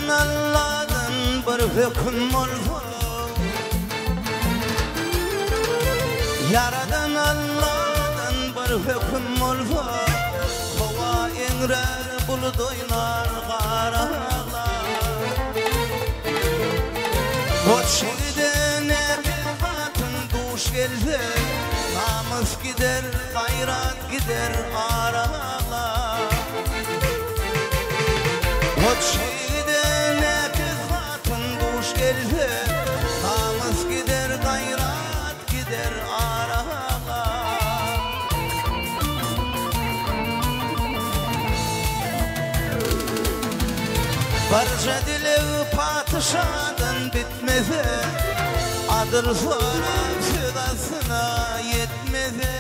Ýaradan Alladan bir höküm bolsa, Ýaradan Alladan bir höküm bolsa, Howa eňrär, bulut oýnar, gar aglar. Goç ýigide näkes hatyn duş gelse, Namys gider, gaýrat gider, ar aglar. Goç ýigide näkes hatyn duş gelse, Namys gider, gaýrat gider, ar aglar. Barja dileg patyşadan bitmese, Adyl sorap söz astyna ýetmese.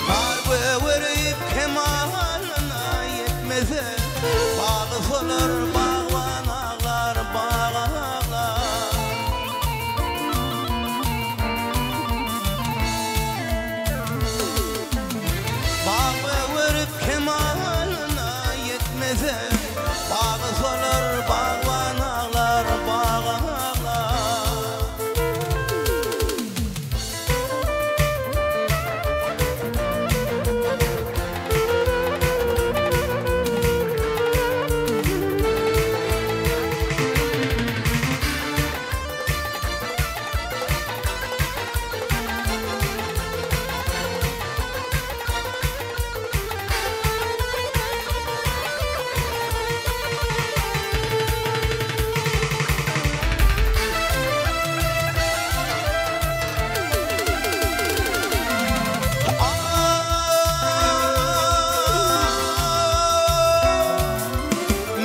Nar gögerip kemalyna ýetmese, Bagy solar, bagban aglar, bag aglar. Bag gögerip kemalyna ýetmese, Bagy solar, bagban aglar, bag aglar.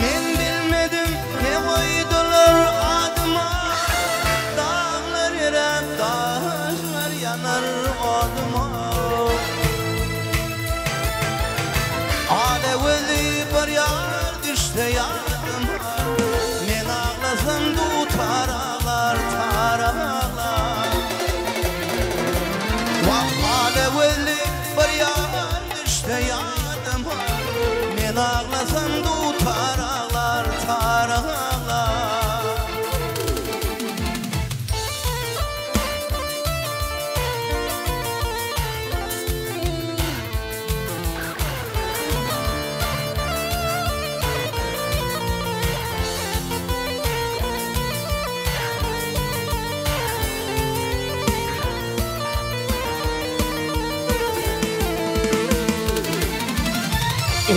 Men bilmedim ne goýdular adyma, Daglar eräp, daşlar ýanar odyma. Ala gözi bir ýar düşse ýadyma, Men aglasam dutar aglar, tar aglar. Wah, ala gözli bir ýar düşse ýadyma, Men aglasam dutar aglar, tar aglar.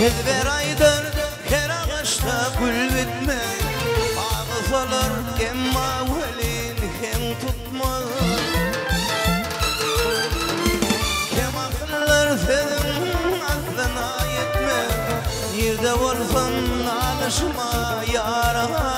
Ezber aýdar, her agaçda gül bitmez, Bagy solar, emma welin heň tutmaz. Kemakyllar sözüň aslyna ýetmez, Nirde bolsam nalyşyma ýar aglar.